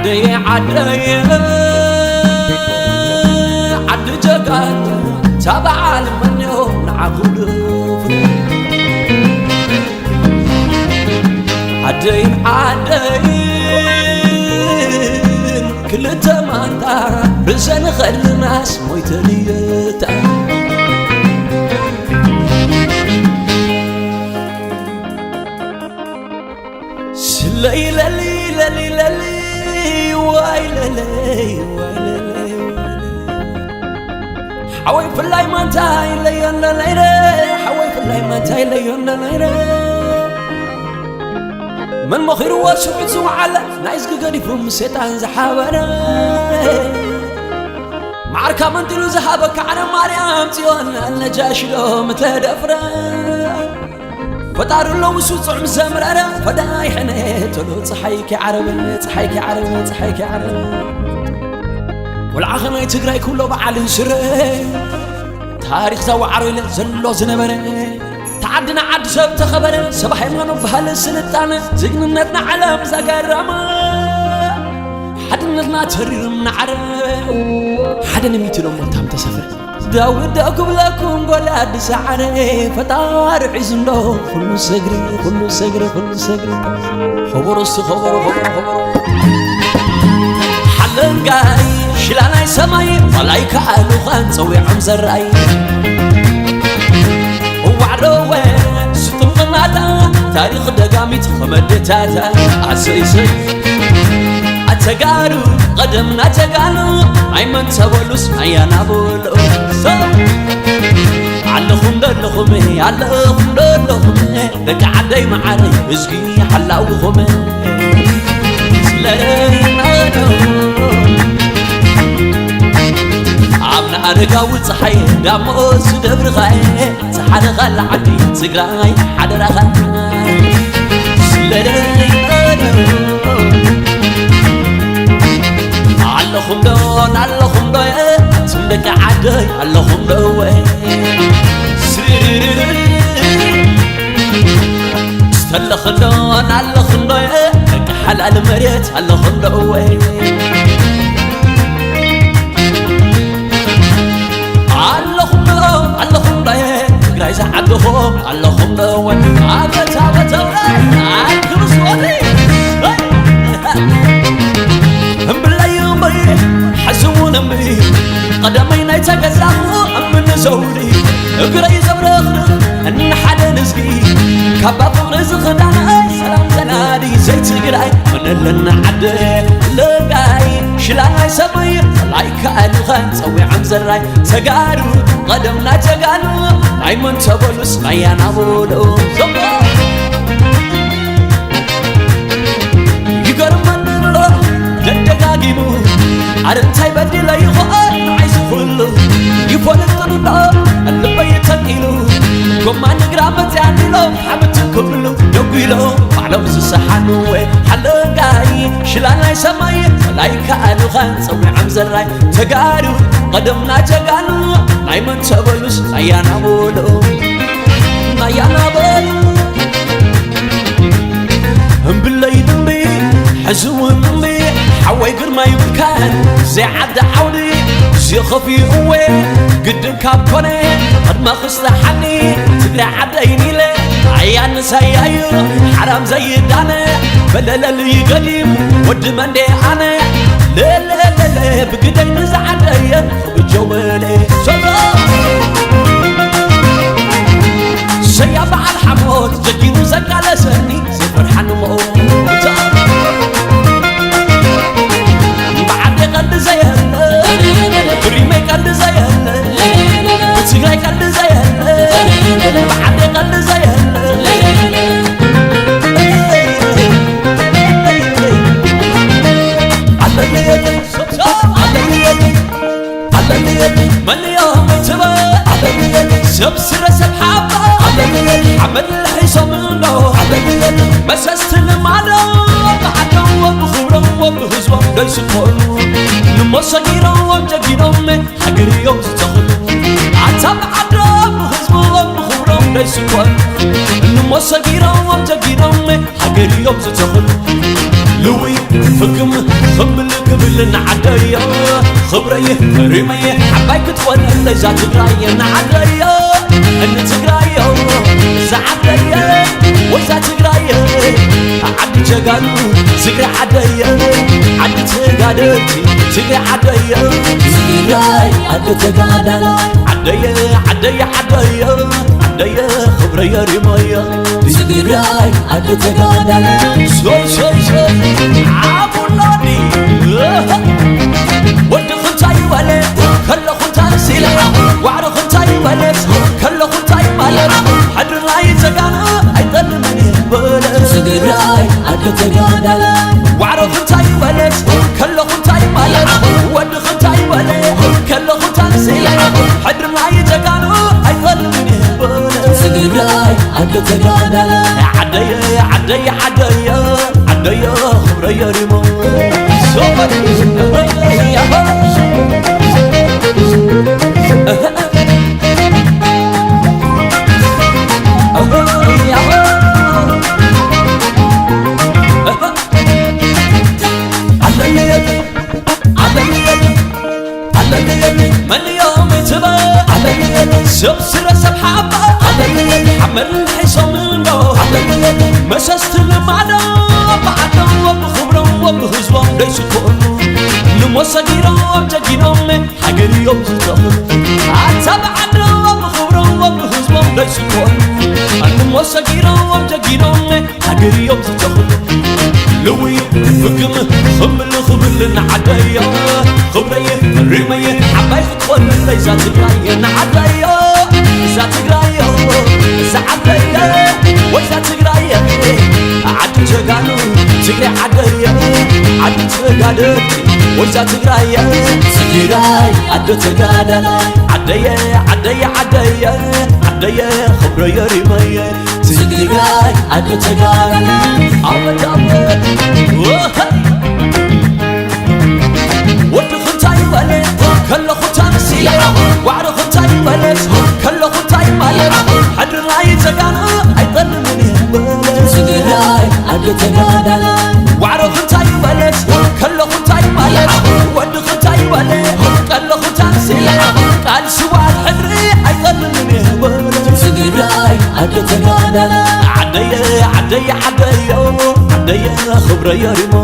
ዓደየ ዓደየ ዓዲ ጀጋኑ፣ እታ በዓል መን እዮም ንዓኹ ድፍኑ? ዓደይን ዓደይን ክልተ ማንታ፣ ርእሰን ኸልናስ ሞይተ ድየታ። ስለይ ለሊ ለሊ ለሊ ዋይ ለለይ ዋይ ለለይ ዋይ ለለይ። ሓወይ ፍላይ ማንታይ ለዮን ለለይረ፣ ሓወይ ፍላይ ማንታይ ለዮን ለለይረ። መን መኺርዎ ስርዑት ዝወዓለ፣ ናይ እዝጊ ገዲፉ ምስ ሰይጣን ዝሓበረ። መዓርካ መንጢሉ ዝሃበካ ዓረ ማርያም ጽዮን፣ ኣልነጃሺ ዶ ምተደፍረ። ፈጣሪ ኣሎ ውሱ ጽዑም ዘምረረ፣ ፈዳይ ሕነ ተሎ ጸሓይ ከይዓረበ፣ ጸሓይ ከይዓረበ፣ ጸሓይ ከይዓረበ። ቆልዓ ኸናይ ትግራይ ኩሎ በዓልን ስረ፣ ታሪኽ ዘወዓሮ ኢለ ዘሎ ዝነበረ። ተዓድና ዓዲ ሰብ ተኸበረ፣ ሰብ ሃይማኖት ባህሊ ስልጣነ፣ ጅግንነትና ዓለም ዘገረመ። ሓድነትና ተሪርም ናዕረ፣ ሓደ ንሚቲ ዶ ሞታም ተሰፍረ። ዳውድ ዶ ክብለኩም ጎልያድ ሰዓረ፣ ፈጣሪ ሒዙ እንዶ ኩሉ ሰግሪ፣ ኩሉ ሰግሪ፣ ኩሉ ሰግሪ። ኸበሮ እስቲ ኸበሮ፣ ኸበሮ፣ ኸበሮ። ሓለንጋይ ሽላላይ ሰማይ፣ ማላይ ከኣ ልዃን ጸዊዖም ዘራይ። እዋዕረወ ስጡም ቅናታ፣ ታሪኽ ደጋሚት ኸመደታታ። ኣሰይሰይ ኣተጋሩ ቀደምና ተጋኑ፣ ኣይመን ተበሉስ ኣያና በሉ። ኣለኹም ደለኹም፣ ኣለኹም ደለኹም፣ ደቂ ዓደይ መዓረይ፣ እዝጊ ሓላውኹም። ስለረይናዶ ኣብ ንኣረጋዊ ፀሓይ ዳሞ ዝደብርኻየ፣ ዝሓለኻ ለዓዲ ትግራይ ሓደራኻ። ስለረይናዶ ኣለኹም ዶ፣ ኣለኹም ዶ፣ ኣቱም ደቂ ዓደይ፣ ኣለኹም ዶ ወይ? ዝተለኽንዶ ኣለኽንዶ፣ ደቂ ሓላል መሬት ኣለኽንዶ ወይ? ኣለኹምዶ፣ ኣለኹምዶ፣ ትግራይ ዝዓድኹም ኣለኹምዶ ወይ? ኣበታ በታ ኣክብስ ወዲ እምብለይ እምበይ፣ ሕዚ እውን እምበይ፣ ቀደመይ ናይ ተገዛኹ እምኒ ዘውዲ፣ እግረይ ዘብረኽርኽ እንሓደ ንዝጊ፣ ካባ ፍቕሪ ዝኽዳን ሰላም ዘናዲ፣ ዘይትግራይ መነለና ዓደ ለጋይ፣ ሽላላይ ሰማይ፣ ላይካ ኣሉኻ ጸዊዖም ዘራይ፣ ተጋሩ ቀደምና ጀጋኑ፣ ኣይመን ተበሉስ ኣያና በሉ። ይገርመኒ ኣሎ ደደጋጊሙ፣ ኣረ እንታይ በዲለ ይኾን ንዓይ ዝኹሉ ይፈልጥ እንዶ ልበይ ተቂሉ፣ ጎማ ንግራ መፅያን ኢሎም ሓብትን ክብሉ ደጉ ኢሎም ባዕሎም ዝሰሓኑ፣ ሓለንጋይ ሽላላይ ሰማይ፣ ላይካ ኣሉኻ ጸዊዖም ዘራይ፣ ተጋሩ ቀደምና ጀጋኑ፣ ናይ መን ተበሉስ ኣያና በሉ፣ ኣያና በሉ። እምብለይ እምቢ፣ ሕዚ እውን እምቢ፣ ሓወይ ግርማይ ብካን፣ ዘይዓዲ ዓውዲ፣ ዝኸፍኡ እወ፣ ግድን ካብ ኮነ፣ ቅድመ ክስተ ሓኒ፣ ትግራይ ዓደይን ኢለ፣ ኣያ ንሳያዩ፣ ሓራም ዘይዳነ፣ በለለል ይገዲም፣ ወዲ መንዴ ኣነ፣ ለለለለ፣ ብግደይ ንዝዓደየ፣ ብጀወለ፣ ሶሶ፣ ሰያ በዓል ሓሞት፣ ጀጊኑ ዘቃለሰኒ፣ ዘይፈርሓኒ መውት። ብዓዲ ቀልዲ ዘየለ፣ ብሪመይ ቀልዲ ዘየለ፣ ብትግራይ ቀልዲ ዘየለ፣ ብዓዲ ቀልዲ ዘየለ። ኣለኒ፣ ኣለኒ፣ ኣለኒ። ኣለኒ መን እዮም ትበል? ኣለኒ ሰብ ስረ ሰብ ሓባ። ኣለኒ ሓመድ ልሒሶም እንዶ። ኣለኒ መሰስቲ ልማዶም ብዓዶም ብኽብሮም ብህዝቦም ዶ ይስኮኑ? ንሞ ሰጊሮም ጀጊኖም ሃገር እዮም ዝተኽሉ። ኣታ ብዓዶም ብህዝቦም ብኽብሮም ዶ ይስኮኑ? ንሞ ሰጊሮም ጀጊኖም ሃገር እዮም ዝተኽሉ። ልውይ ፍግም ኽምብል ንዓደዮ ክብረይ ሪመይ ዓባይ ክትኮን እዛ ትግራይ ንዓደዮ ንትግራዮ እዛ ዓደየ ወዛ ትግራየ ዓዲ ጀጋኑ ትግረ ዓደየ ዓዲ ተጋደልቲ ትግረ ዓደየ ትግራይ ዓዲ ተጋዳላይ ዓደየ ዓደየ ዓደየ ዓደየ ክብረየ ሪመየ ትግራይ ዓዲ ተጋዳላይ ሶይ ሶይ ሶይ ዓቡላኒ ወዲ ክንታይ ይበለ ከለኹ እንታይ ሲለ ዋዕሮ ክንታይ ይበለ ከለኹ እንታይ ማለት ሕድርና ይዘጋና ኣይጠልምን ይበለ ትግራይ ዓዲ ተጋዳላይ ዋዕሮ ክንታይ ይበለ ከለኹ እንታይ ማለት ወዲ ክንታይ ይበለ ከለኹ እንታይ ሲለ ሕድርና ይዘጋና ኣይጠልምን ይበለ ትግራይ ዓዲ ተጋዳላይ ዓደየ ዓደየ ዓደየ ዓደየ ክብረየ ሪሞ መን እዮም ትበ ሰብ ስረ ሰብ ሓባ ሓመድ ሒሶም እንዶ መሰስቲ ልማዶ ብዓዶም ወብኽብሮም ወብህዝቦም ደይስኮኑ ንሞ ሰጊሮም ጀጊኖም ሃገር እዮም ዝተኽሉ ኣታ ብዓዶም ወብኽብሮም ወብህዝቦም ደይስኮኑ ንሞ ሰጊሮም ጀጊኖም ሃገር እዮም ዝተኽሉ ልውይ ፍግም ኽምል ኽብል ንዓደዮ ኽብረየ ሪመየ ዓባይ ክትኮን ለይዛ ትግራየ ንዓደዮ እዛ ትግራዮ እዛ ዓደየ ወዛ ትግራየ ዓዲ ጀጋኑ ትግረ ዓደየ ዓዲ ተጋደልቲ ወዛ ትግራየ ትግራይ ዓዲ ተጋዳላይ ዓደየ ዓደየ ዓደየ ዓደየ ኽብረየ ሪመየ ትግራይ ዓዲ ተጋዳላይ ኣወዳወ ወዲ ክንታይ ይበለ ከለኹ ታንሲለ ዋዕሮ ክንታይ ይበለ ከለኹ እንታይ ማለት ሕድርና ይዘጋና ኣይጠልምን ይበለ ትግራይ ዓዲ ተጋዳላይ ዋዕሮ ክንታይ ይበለ ከለኹ እንታይ ማለት ወዲ ክንታይ ይበለ ከለኹ ታንሲለ ቃል ስዋት ሕድሪ ኣይጠልምን ይበለ ትግራይ ዓዲ ተጋዳላይ ዓደየ ዓደየ ዓደዮ ዓደየ ኽብረየ ሪሞ